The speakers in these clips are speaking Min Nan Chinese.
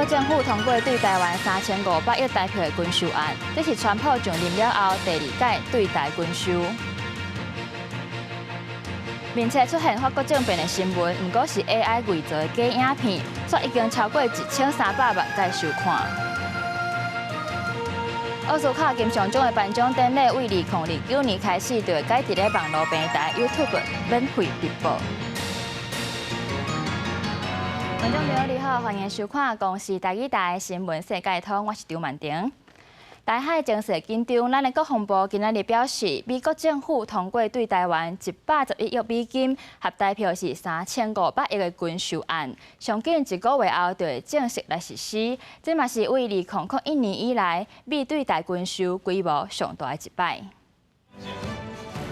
國政府通過對台灣3500億台票的軍售案，這是川普上任了後第二屆對台軍售。面冊出現法國政變的新聞，毋過是 AI 偽造的假影片，卻已經超過1300萬擺收看。奧斯卡金像獎的頒獎典禮，為2029年開始就會改佇咧網路平台 YouTube 免費直播。觀眾朋友你好，歡迎收看公視台語台新聞世界通，我是張曼婷。台海情勢緊張，咱的國防部今仔日表示，美國政府通過對台灣111億美金，合台票是3500億的軍售案，上緊一個月後就會正式來實施。這嘛是為2001年以來，美對台軍售規模上大的一擺。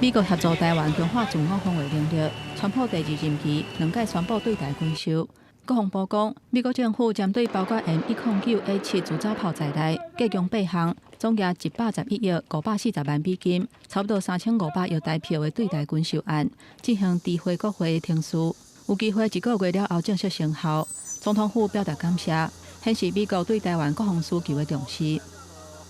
美國協助台灣強化自我防衛能力，川普第二任期兩擺宣布對台軍售。國防部講，美國政府針對包括 M109A7自走炮在內，計共八項，總額111億540萬美金，差不多3500億台票的對台軍售案，進行知會國會程序，有機會一個月了後正式生效。總統府表達感謝，顯示美國對台灣國防需求的重視。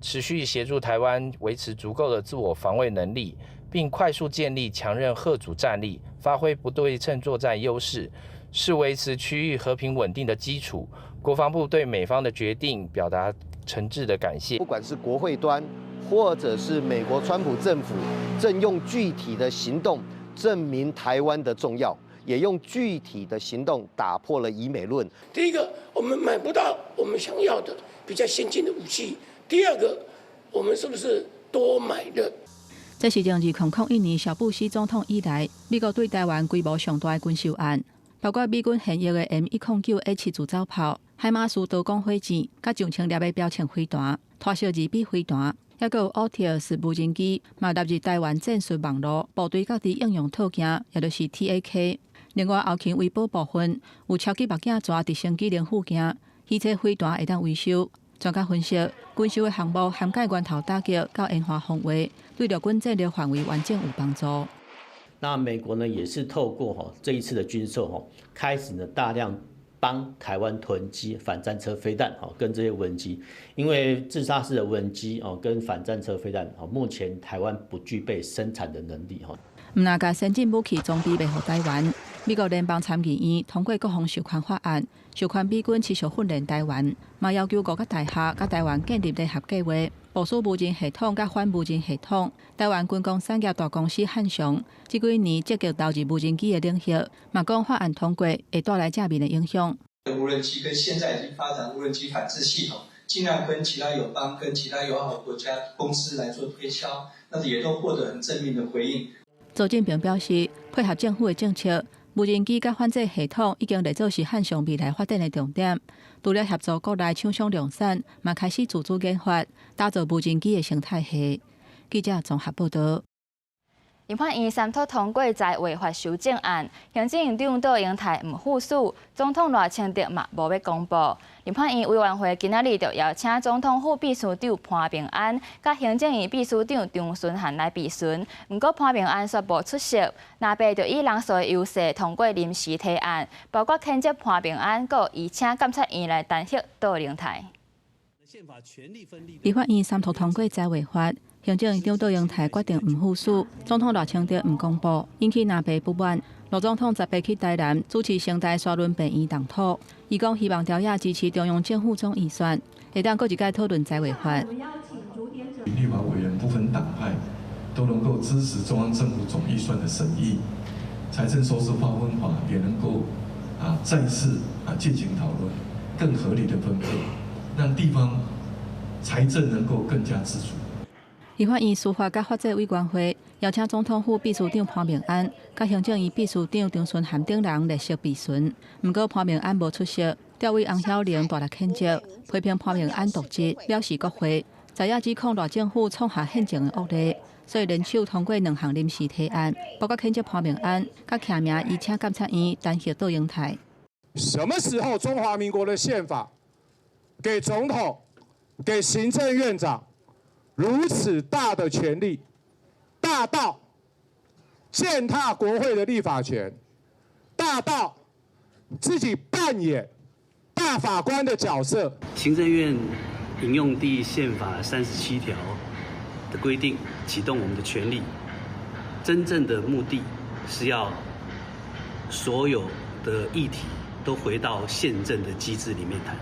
持續協助台灣維持足夠的自我防衛能力，並快速建立強韌嚇阻戰力，發揮不對稱作戰優勢，是維持區域和平穩定的基礎。國防部對美方的決定表達誠摯的感謝。不管是國會端，或者是美國川普政府，正用具體的行動證明台灣的重要，也用具體的行動打破了疑美論。第一個，我們買不到我們想要的比較先進的武器；第二個，我們是不是多買了？這是自2001年小布希總統以來，美國對台灣規模上大的軍售案。包括美軍現役的 M109A7自走炮、海馬斯多管火箭、佮上千粒的標槍飛彈、拖式2B 飛彈，抑閣有奧特斯無人機，嘛納入台灣戰術網路部隊各地應用套件，也就是 TAK。另外，後勤維保部分有超級目鏡蛇直升機零附件，汽車飛彈會當維修。專家分析，軍售的項目涵蓋源頭打擊到研發防衛，對陸軍戰略範圍完整有幫助。那美國呢，也是透過哈這一次的軍售哈，開始呢大量幫台灣囤積反戰車飛彈哈，跟這些無人機，因為自殺式的無人機哦，跟反戰車飛彈哦，目前台灣不具備生產的能力哈。毋但共先進武器裝備賣予台灣，美國聯邦參議院通過國防授權法案，授權美軍持續訓練台灣，嘛要求五角大廈佮台灣建立聯合計劃，部署無人系統佮反無人系統。台灣軍工產業大公司漢翔，這幾年積極投入無人機的領域，嘛講法案通過會帶來正面的影響。無人機跟現在已經發展無人機反制系統，盡量跟其他友邦、跟其他友好國家公司來做推銷，那也都獲得很正面的回應。周進平表示，配合政府的政策，無人機佮反制系統已經列做是漢翔未來發展的重點。除了協助國內廠商量產，嘛開始自主研發，打造無人機的生態系。記者綜合報道。立法院三讀通過財劃法修正案，行政院長卓榮泰毋赴署，總統賴清德嘛無欲公布。立法院委員會今仔日就邀請總統府秘書長潘孟安，佮行政院秘書長張惇涵來備詢，毋過潘孟安煞無出席，藍白就以人數的優勢通過臨時提案，包括譴責潘孟安，閣移請監察院來彈劾卓榮泰。立法院三讀通過財劃法。行政院長卓榮泰決定毋赴署，總統賴清德毋公布，引起藍白不滿。賴總統十八去台南主持成大沙崙病院動土，伊講希望朝野支持中央政府總預算，會當閣一擺討論財劃法。立法委員不分黨派都能夠支持中央政府總預算的審議，財政收支劃分法也能夠再次進行討論，更合理的分配，讓地方財政能夠更加自主。立法院司法佮法制委員會邀請總統府秘書長潘孟安、佮行政院秘書長張惇涵等人列席備詢，毋過潘孟安無出席，調委翁曉玲大力譴責，批評潘孟安瀆職，藐視國會，在野指控賴政府創下憲政的惡例，所以聯手通過兩項臨時提案，包括譴責潘孟安，佮提名移請監察院彈劾卓榮泰。什麼時候中華民國的憲法給總統、給行政院長如此大的權力，大到踐踏國會的立法權，大到自己扮演代大法官的角色。行政院引用第憲法37條的規定，啟動我們的權力，真正的目的是要所有的議題都回到憲政的機制裡面談。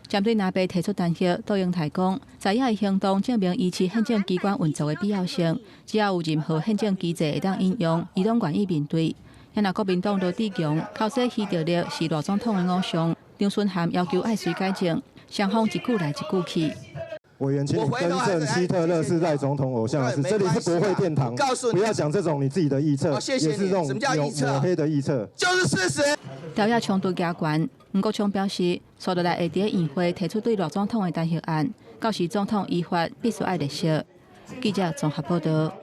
針對藍白提出彈劾，杜英台講，在野的行動證明維持憲政機關運作的必要性。只要有任何憲政機制會當引用，伊攏願意面對。若國民黨羅智強口說希特勒是賴總統的偶像，張惇涵要求愛隨改正，雙方一句來一句去。委員，請你更正希特勒是賴總統偶像的事。這裡是國會殿堂，不要講這種你自己的臆測，也是這種抹黑的臆測，就是事實。朝野衝突加懸，黃國昌表示，紲落來會佇院會提出對賴總統的彈劾案，到時總統依法必須愛列席。記者綜合報道。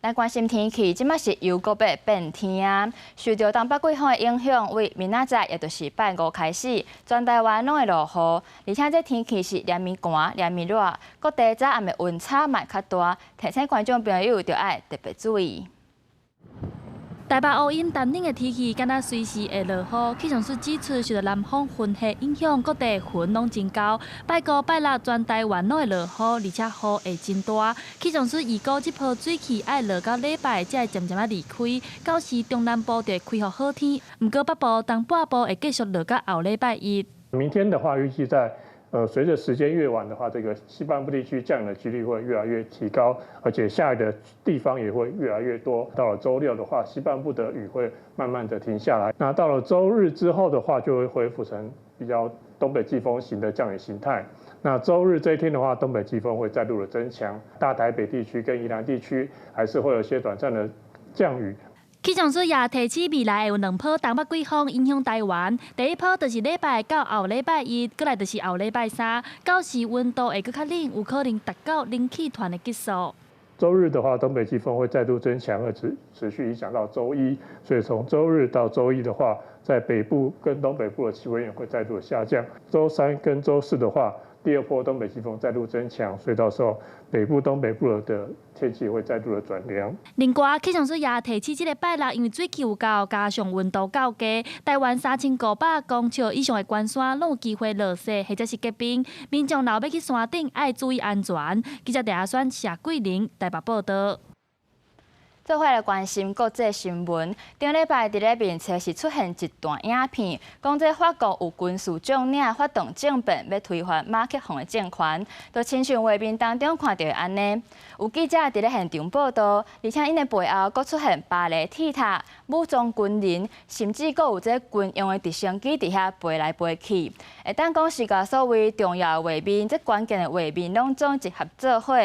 來關心天氣，這馬是又閣欲變天啊！受著東北季風的影響，為明仔載，也就是拜五開始，全台灣攏會落雨，而且這天氣是連綿寒、連綿熱，各地早暗的溫差嘛較大，提醒觀眾朋友著愛特別注意。台北烏陰淡冷的天氣，敢若隨時會落雨。氣象署指出，受著南方雲系影響，各地雲攏真厚。拜五、拜六全台灣攏會落雨，而且雨會真大。氣象署預估這波水汽愛落到禮拜才會漸漸仔離開，到時中南部就會恢復好天。毋過北部、東半部會繼續落到後禮拜一。明天的話，預計在隨着時間越晚的話，這個西半部地區降雨的幾率會越來越提高，而且下雨的地方也會越來越多。到了週六的話，西半部的雨會慢慢的停下來。那到了週日之後的話，就會恢復成比較東北季風型的降雨形態。那週日這一天的話，東北季風會再度的增強，大台北地區跟宜蘭地區還是會有一些短暫的降雨。氣象署也提醒未來會有兩波東北季風影響台灣，第一波就是禮拜到後禮拜一，閣來就是後禮拜三，到時溫度會閣較冷，有可能達到冷氣團的級數。週日的話，東北季風會再度增強，而持續影響到週一，所以從週日到週一的話，在北部跟東北部的氣溫也會再度下降。週三跟週四的話，第二波東北季風再度增強，所以到時候北部、東北部的天氣會再度的轉涼。另外，氣象署也提醒，這個拜六因為水汽有夠，加上溫度較低，台灣3500公尺以上的懸山攏有機會落雪或者是結冰。民眾若欲去山頂，愛注意安全。記者鄭阿選、謝桂玲台北報道。做伙來關心國際新聞。頂禮拜佇咧面冊是出現一段影片，講這法國有軍事將領發動政變，欲推翻馬克宏的政權，就親像畫面當中看著的按呢。有記者佇咧現場報道，而且𪜶的背後閣出現巴黎鐵塔、武裝軍人，甚至閣有這軍用的直升機佇遐飛來飛去。會當講是共所謂重要的畫面，這關鍵的畫面攏總集合做伙。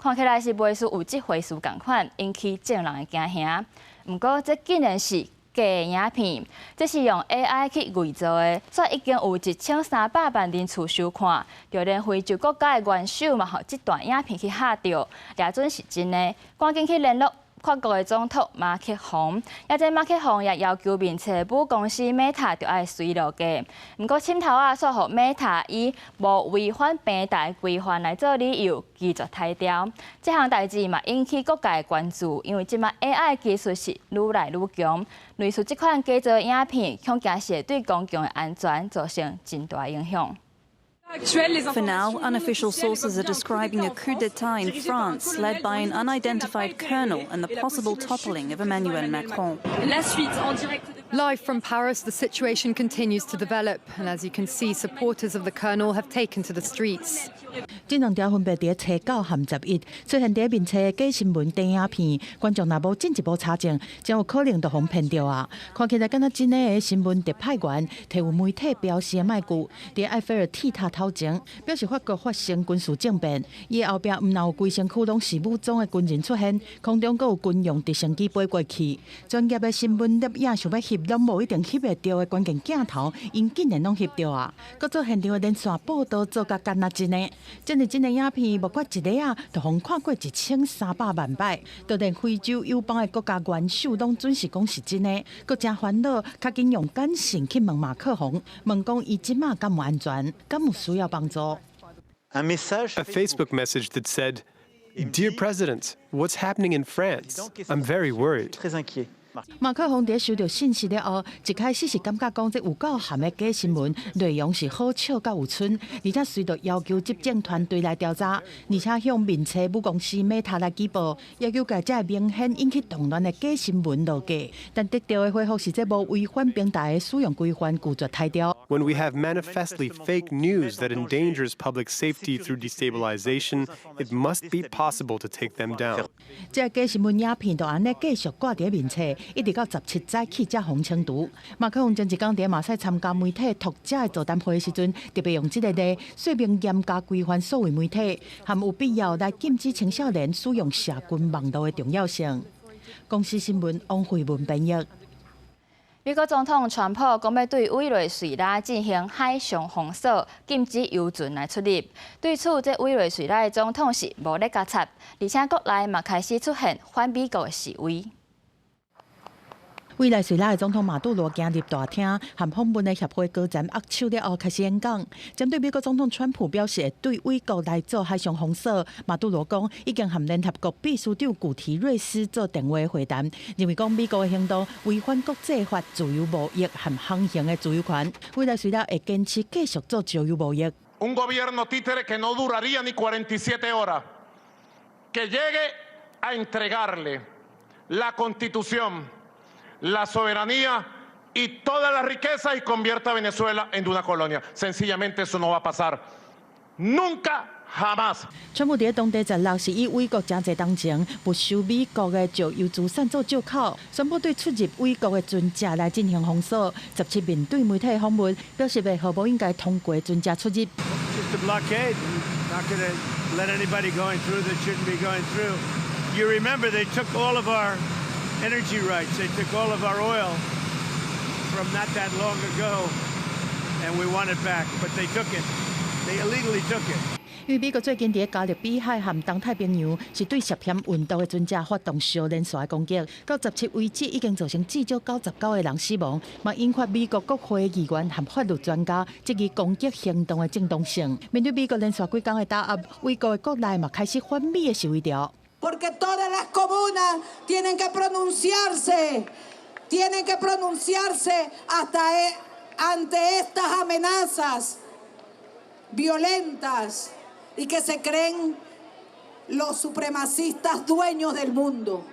看起來是袂輸有這回事仝款，引起眾人的驚嚇。毋過，這竟然是假影片，這是用 AI 去偽造的，煞已經有1300萬人次收看，就連非洲國家的元首嘛，予這段影片去嚇著，掠準是真的，趕緊去聯絡法國的總統馬克宏，抑這馬克宏也要求面冊母公司 Meta 著愛隨落架。毋過，審頭仔煞予 Meta 以無違反平台規範來做理由，拒絕刣掉。這項代誌嘛引起各界的關注，因為這馬 AI 技術是愈來愈強，類似這款假造影片，恐驚是會對公共的安全造成真大影響。 For now, unofficial sources are describing a coup d'etat in France led by an unidentified colonel and the possible toppling of Emmanuel Macron. Live from Paris, the situation continues to develop, and as you can see, supporters of the colonel have taken to the streets. 這兩條分別佇初九和11出現佇面冊假新聞短影片，觀眾若無進一步查證，真有可能就予騙著啊！看起來敢若真的新聞特派員，提有媒體標示的麥具，佇埃菲爾鐵塔頭前，表示法國發生軍事政變。伊後壁毋但有規身軀攏是武裝的軍人出現，空中閣有軍用直升機飛過去。專業的新聞攝影想欲翕，攏無一定翕會著的關鍵鏡頭，𪜶竟然攏翕著啊！閣做現場的連線報道做甲敢若真的。真是真的影片，無過一禮仔，就予看過1300萬擺，就連非洲友邦的國家元首攏準是講是真的，閣誠煩惱，較緊用簡訊去問馬克宏，問講伊這馬敢有安全，敢有需要幫助。 A Facebook message that said, "Dear President, what's happening in France? I'm very worried." 馬克宏佇收著信息了後，一開始是感覺講這有夠譀的假新聞內容是好笑佮有賰，而且隨著要求執政團隊來調查，而且向面冊母公司 Meta 來舉報，要求共這个明顯引起動亂的假新聞落架。但得著的回覆是這無違反平台的使用規範，拒絕刣掉。 When we have manifestly fake news that endangers public safety through destabilization, it must be possible to take them down. 這个假新聞影片就按呢繼續掛佇面冊，一直到17早起才予清除。馬克宏前一工佇馬賽參加媒體讀者的座談會的時陣，特別用這个例說明嚴格規範數位媒體，含有必要來禁止青少年使用社群網路的重要性。公視新聞王慧文編譯。美國總統川普講欲對委內瑞拉進行海上封鎖，禁止油船來出入。對此，這委內瑞拉的總統是無咧共插，而且國內嘛開始出現反美國的示威。委內瑞拉的總統馬杜羅行入大廳，和訪問的協會高層握手了後開始演講。針對美國總統川普表示會對委國來做海上封鎖，馬杜羅講已經和聯合國秘書長古提瑞斯做電話會談，認為講美國的行動違反國際法、自由貿易和航行的自由權。委內瑞拉會堅持繼續做自由貿易。 Un gobierno títere que no duraría ni 47 horas, que llegue a entregarle la Constitución, la soberanía y toda la riqueza y convierta a Venezuela en una colonia. Sencillamente eso no va a pasar. Nunca, jamás. 川普佇當地16是以委國誠濟當前沒收美國的石油資產做藉口，宣布對出入委國的船隻來進行封鎖。17面對媒體訪問，表示袂予無應該通過船隻出入。 Just a blockade, not going to let anybody going through that shouldn't be going through. You remember they took all of our energy rights. They took all of our oil from not that long ago, and we want it back, but they took it. They illegally took it. 因為美國最近佇加勒比海和東太平洋是對涉嫌運毒的船隻發動相連綴的攻擊，到17為止已經造成至少99個人死亡，嘛引發美國國會議員和法律專家質疑攻擊行動的正當性。面對美國連續幾工的打壓，委國的國內嘛開始反美的示威潮。 Porque todas las comunas tienen que pronunciarse, tienen que pronunciarse hasta ante estas amenazas violentas y que se creen los supremacistas dueños del mundo.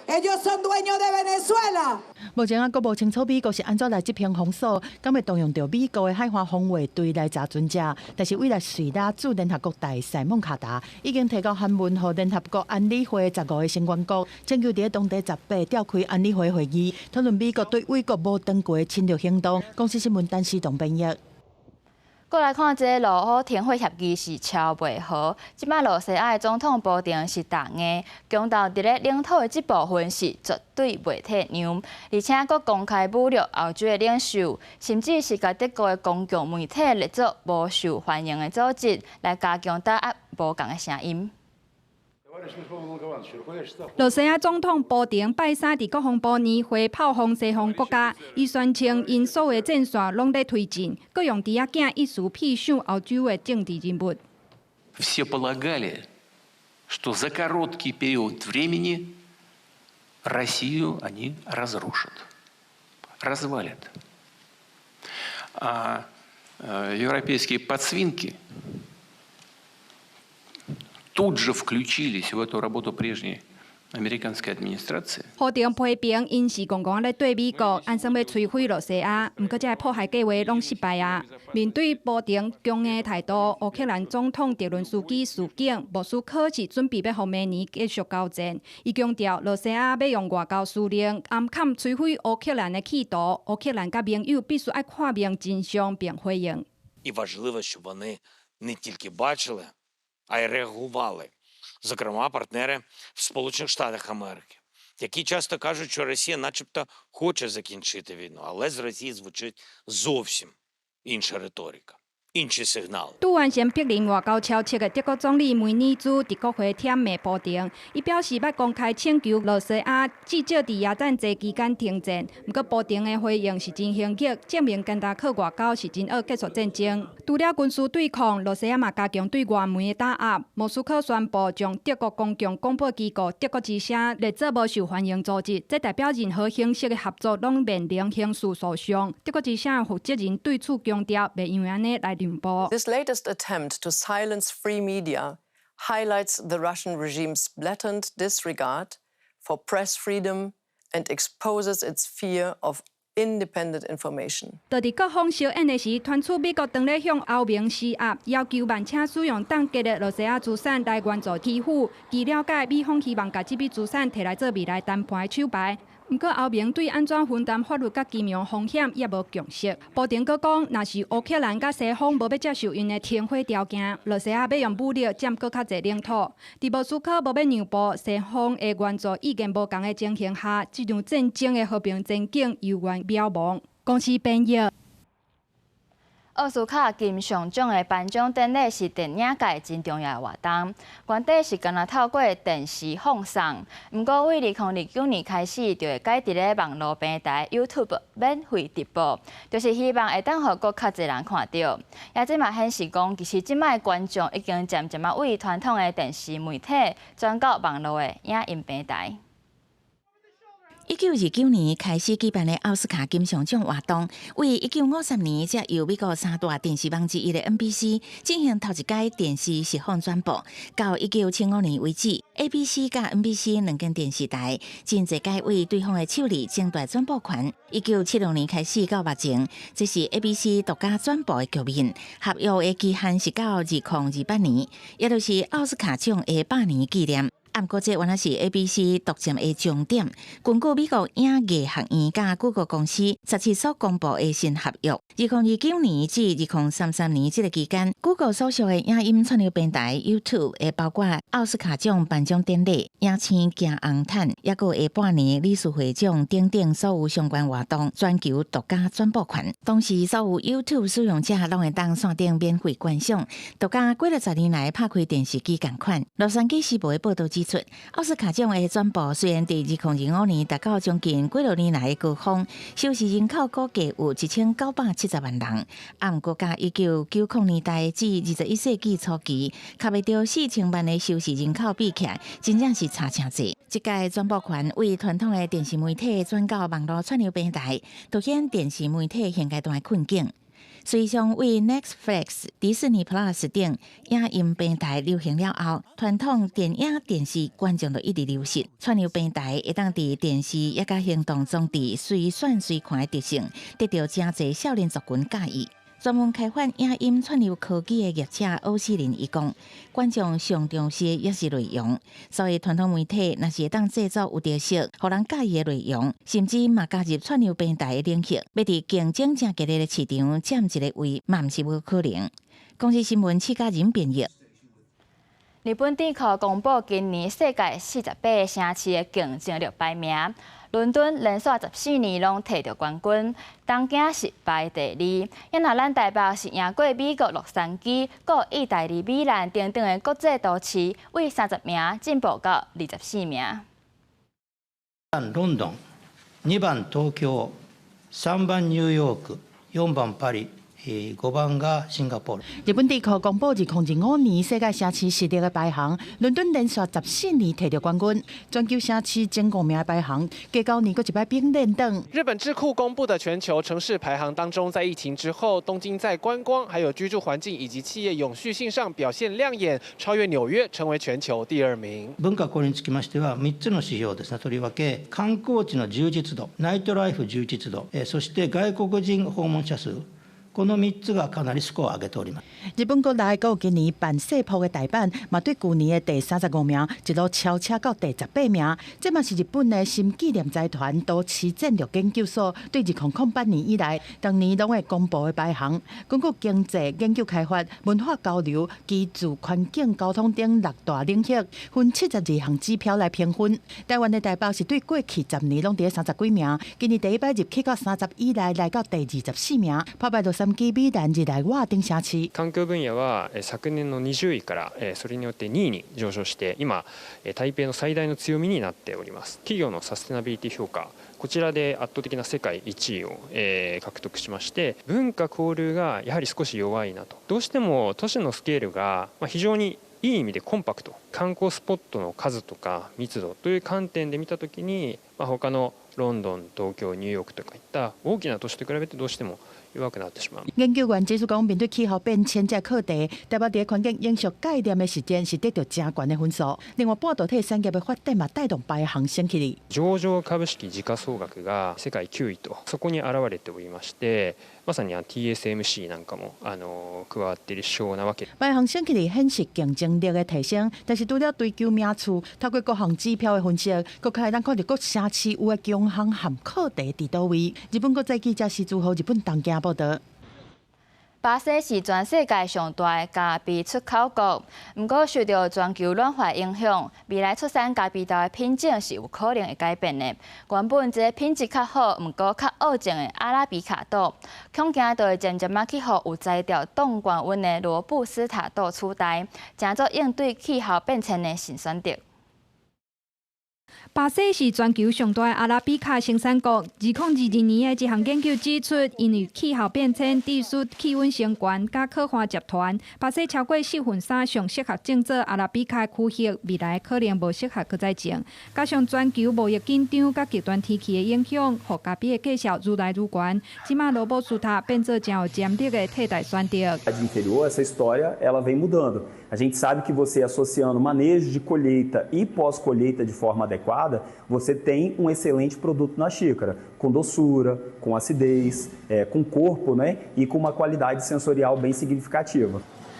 Ellos son dueños de Venezuela. 目前啊，閣無清楚美國是按怎來執行封鎖，敢會動用著美國的海岸防衛隊來查船隻。但是委內瑞拉駐聯合國大使孟卡達已經提交函文予聯合國安理會15個成員國，請求佇當地18召開安理會會議，討論美國對委國無斷過的侵略行動。公視新聞陳思棟編譯。閣來看這個俄烏停火協議是敲袂和，這擺羅西亞的總統普丁是踏硬，強調佇咧領土的這部分是絕對袂退讓，而且閣公開侮辱歐洲的領袖，甚至是共德國的公共媒體列做無受歡迎的組織，來加強打壓無仝的聲音。羅西亞總統普丁拜三佇國防部年會炮轟西方國家，伊宣稱𪜶所有戰線攏咧推進，閣用豬仔囝意思戲諍歐洲的政治人物。 Все полагали, что за короткий период времени Россию они разрушат, развалят. А европейские подсвинки тут же включились в эту работу прежней американской администрации. 普丁批評𪜶是戇戇咧對美國，按算欲摧毀羅西亞，毋過這个破壞計劃攏失敗啊！面對普丁強硬態度，烏克蘭總統澤倫斯基示警，莫斯科是準備欲予明年繼續交戰。伊強調，羅西亞欲用外交辭令暗崁摧毀烏克蘭的企圖，烏克蘭佮盟友必須愛看明真相並回應。 І важливо, щоб вони не тільки бачили, а й реагували. Зокрема, партнери в Сполучених Штатах Америки, які часто кажуть, що Росія начебто хоче закінчити війну, але з Росії звучить зовсім інша риторика. Інші сигнали. 拄完成聘任外交超册的德國總理梅爾茲佇國會唾罵普丁，伊表示欲公開請求羅西亞至少佇耶誕節期間停戰。毋過普丁的回應是真輕易，證明干焦靠外交是真愛結束戰爭。除了軍事對抗，羅西亞嘛加強對外媒的打壓。莫斯科宣布將德國公共廣播機構德國之聲列做無受歡迎組織，這代表任何形式的合作攏面臨刑事訴訟。德國之聲負責人對此強調，袂因為按呢來讓步。 This latest attempt to silence free media highlights the Russian regime's blatant disregard for press freedom and exposes its fear of independent information. 就佇各方相演的時，傳出美國當咧向歐盟施壓，要求慢車使用凍結的羅西亞資產來援助基輔。據了解，美方希望共這筆資產提來做未來談判的手牌。毋過歐盟對按怎分擔法律佮金融風險猶無共識。普丁閣講，若是烏克蘭佮西方無欲接受𪜶的停火條件，羅西亞欲用武力佔閣較濟領土。佇莫斯科無欲讓步，西方的援助意見無仝的情形下，這場戰爭的和平前景猶原渺茫。公視編譯。奧斯卡金像獎的頒獎典禮是電影界真重要的活動，原底是干焦透過電視放送，毋過對2029年開始就會改佇咧網路平台 YouTube 免費直播，就是希望會當予閣較濟人看著。也這嘛顯示講，其實這擺觀眾已經漸漸仔對傳統的電視媒體轉到網路的影音平台。1929年開始舉辦的奧斯卡金像獎活動，對1953年才由美國三大電視網之一的 NBC 進行頭一擺電視實況轉播。到1975年為止，ABC 佮 NBC 兩間電視台真濟擺為對方的手裡爭奪轉播權。1976年開始到目前，這是 ABC 獨家轉播的局面。合約的期限是到2028年，也就是奧斯卡獎的百年紀念。毋過，這原來是 ABC 獨佔的終點。根據美國影藝學院佮谷歌公司17所公布的新合約，2029年至2033年這個期間，谷歌所屬的影音串流平台 YouTube 會包括奧斯卡獎頒獎典禮、影星行紅毯，抑閣下半年理事會獎等等所有相關活動，全球獨家轉播權。同時，所有 YouTube 使用者攏會當線頂免費觀賞，獨家幾若十年來拍開電視機仝款。洛杉磯時報的報導指出，奧斯卡獎的轉播雖然佇2025年達到將近幾若年來的高峰，收視人口估計有1970萬人，啊，毋過佮1990年代至21世紀初期，較袂著4000萬的收視人口比起來，真正是差誠濟。這屆轉播權對傳統的電視媒體轉到網路串流平台，凸顯電視媒體現階段的困境。隨上對 Netflix、迪士尼 Plus 等影音平台流行了後，傳統電影電視觀眾就一直流失。串流平台會當佇電視抑佮行動裝置隨選隨看的特性，得著誠濟少年族群佮意。專門開發影音串流科技的業者歐斯林伊講，觀眾上重視的也是內容，所以傳統媒體若是會當製作有特色、予人佮意的內容，甚至嘛加入串流平台的領域，欲佇競爭誠激烈的市場佔一個位，嘛毋是無可能。公視新聞，施嘉仁編譯。日本智庫公布今年世界48個城市的競爭力排名，倫敦連續14年攏提著冠軍，東京是排第二。啊若咱台北是贏過美國洛杉磯、閣意大利米蘭等等的國際都市，對30名進步到24名。ロンドン、2番東京、3番ニューヨーク、4番パリ。五番が新加坡。日本智庫公布2025年世界城市實力的排行，倫敦連續14年提著冠軍，全球城市前五名的排行，過舊年閣一擺變連登。日本智庫公布的全球城市排行當中，在疫情之後，東京在觀光、還有居住環境以及企業永續性上表現亮眼，超越紐約，成為全球第二名。文化交流につきましては、3つの指標ですね。とりわけ観光地の充実度、ナイトライフ充実度、そして外國人訪問者數。この3つがかなりスコアを上げております。日本國內閣今年辦世博的大阪，嘛對舊年的第35名一路超車到第18名。這嘛是日本的新紀念財團都市戰略研究所對2008年以來，逐年攏會公布的排行。根據經濟、研究開發、文化交流、居住環境、交通等六大領域，分72項指標來評分。台灣的台北是對過去10年攏佇三十幾名，今年第一擺入去到30以內，來到第24名，破敗洛杉磯、米蘭、日內瓦等城市。環境分野は昨年の20位からそれによって2位に上昇して、今台北の最大の強みになっております。企業のサステナビリティ評価、こちらで圧倒的な世界1位を獲得しまして、文化交流がやはり少し弱いなと。どうしても都市のスケールが非常にいい意味でコンパクト、観光スポットの数とか密度という観点で見たときに、他のロンドン、東京、ニューヨークとかいった大きな都市と比べてどうしても弱くなってしまう。研究員指出講，面對氣候變遷這個課題，台北佇環境永續概念的實踐是得到誠懸的分數。另外，半導體產業的發展嘛，帶動排行升起來。上場株式時価総額が世界9位とそこに現れておりまして、まさに TSMC なんかも加わっている指標なわけ。排行升起來顯示競爭力的提升，但是除了追求名次，透過各項指標的分析，閣較會當看著各城市有的強項和課題佇佗位。日本國際記者施主豪日本東京報道。巴西是全世界上大的咖啡出口國，毋過受著全球暖化影響，未來出產咖啡豆的品種是有可能會改變的。原本這个品質較好，毋過較僫種的阿拉比卡豆，恐驚就會漸漸仔去予有才調擋高溫的羅布斯塔豆取代，成做應對氣候變遷的新選擇。巴西是全球上大的阿拉比卡生產國。2022年的一項研究指出，因為氣候變遷致使氣溫升懸，佮洘旱集團，巴西超過四分三上適合種作阿拉比卡的區域，未來可能無適合閣再種。加上全球貿易緊張佮極端天氣的影響，予咖啡的價數愈來愈懸。這馬羅布斯塔變做誠有潛力的替代選擇。 Interior, essa história ela vem mudando. A gente sabe que você associando manejo de colheita e pós-colheita de forma adequada, você tem um excelente produto na xícara, com doçura, com acidez, com corpo, né, e com uma qualidade sensorial bem significativa.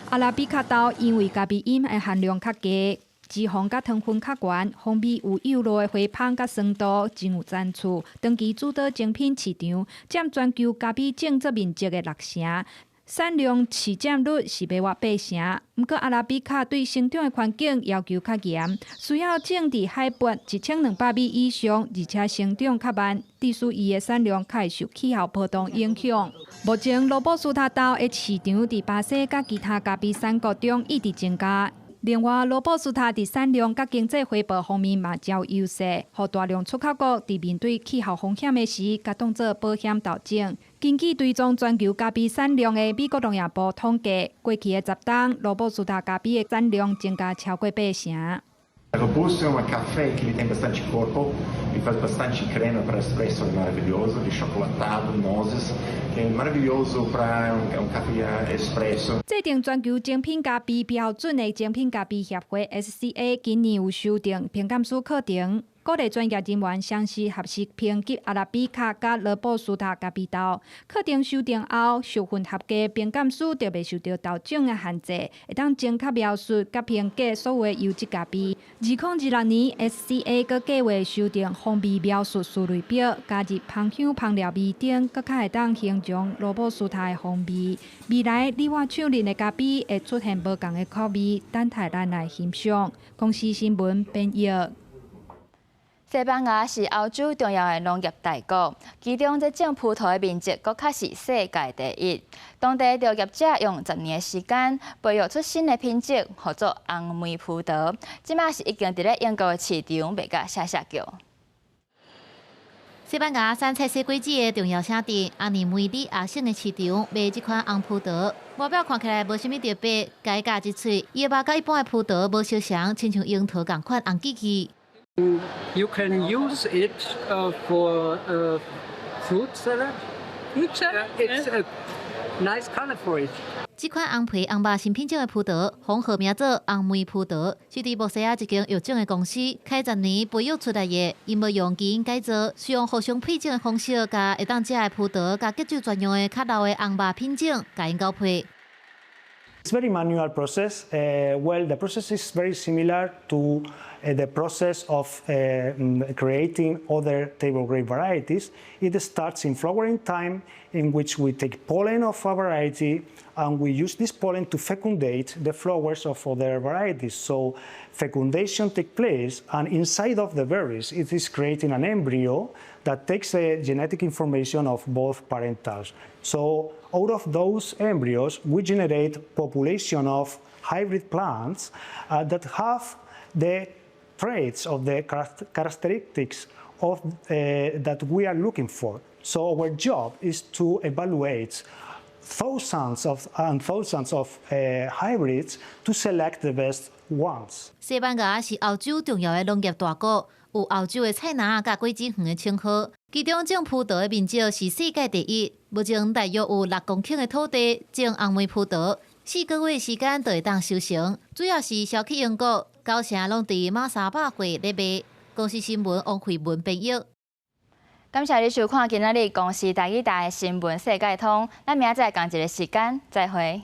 阿拉比卡豆因為咖啡因的含量較低，脂肪佮糖分較懸，風味有幼露的花香佮酸度，真有層次。長期主導精品市場，佔全球咖啡種植面積的六成。產量市佔率是欲越八成，毋過阿拉比卡對生長的環境要求較嚴，需要種佇海拔1200米以上，而且生長較慢，致使伊的產量較會受氣候波動影響。目前羅布斯塔豆的市場佇巴西佮其他咖啡產國中一直增加。另外，羅布斯塔佇產量佮經濟回報方面嘛誠有優勢，予大量出口國佇面對氣候風險的時，共當做保險豆種。根據追蹤全球咖啡產量的美國農業部統計，過去的10冬，羅布斯塔咖啡的產量增加超過八成。 Robusto é um café que ele tem bastante corpo, ele faz bastante crema para espresso, é maravilhoso, de chocolatado, nozes, que é maravilhoso para um café expresso. 制定全球精品咖啡標準的精品咖啡協會 SCA 今年有修訂評鑑師課程，鼓勵專業人員詳細學習評級阿拉比卡佮羅布斯塔咖啡豆。課程修訂後，受訓合格評鑑師就袂受著豆種的限制，會當精確描述佮評價所有的優質咖啡。2026年，SCA 閣計劃修訂風味描述思類表，加入芳香、香料味等，閣較會當形容羅布斯塔的風味。未來你我手啉的咖啡會出現無仝的口味，等待咱來欣賞。公視新聞編譯。西班牙是歐洲重要的農業大國，其中這種葡萄的面積閣較是世界第一。當地農業者用10年的時間培育出新的品種，號做紅莓葡萄。這馬是已經佇咧英國的市場賣甲嚇嚇叫。西班牙產菜色果子的重要城鎮阿尼梅里亞省的市場賣這款紅葡萄，外表看起來無啥物特別，共咬一喙，伊的肉佮一般的葡萄無相仝，親像櫻桃仝款紅吱吱。 You can use it for fruit salad. Fruit salad? It's a nice color for it. 這款紅皮紅肉新品種的葡萄，封號名做紅莓葡萄，是佇墨西亞一間育種的公司開10年培育出來的。𪜶無用基因改造，是用互相配種的方式，共會當食的葡萄，佮結酒專用的較老的紅肉品種，共𪜶交配。 It's very manual process. Well, the process is very similar to the process of creating other table grape varieties. It starts in flowering time, in which we take pollen of a variety and And we use this pollen to fecundate the flowers of other varieties. So fecundation takes place, and inside of the berries, it is creating an embryo that takes the genetic information of both parentals. So out of those embryos, we generate population of hybrid plants that have the traits of the characteristics of that we are looking for. So our job is to evaluate thousands of and thousands of hybrids to select the best ones. 西班牙是歐洲重要的農業大國，有歐洲的菜籃佮果子園的稱號。其中種葡萄的面積是世界第一，目前大約有6公頃的土地種紅莓葡萄，4個月時間就會當收成。主要是銷去英國，九成攏佇瑪莎百貨咧賣。公視新聞王慧文編譯。感謝你收看今仔日公視台語台的新聞世界通，咱明仔載仝一个時間再會。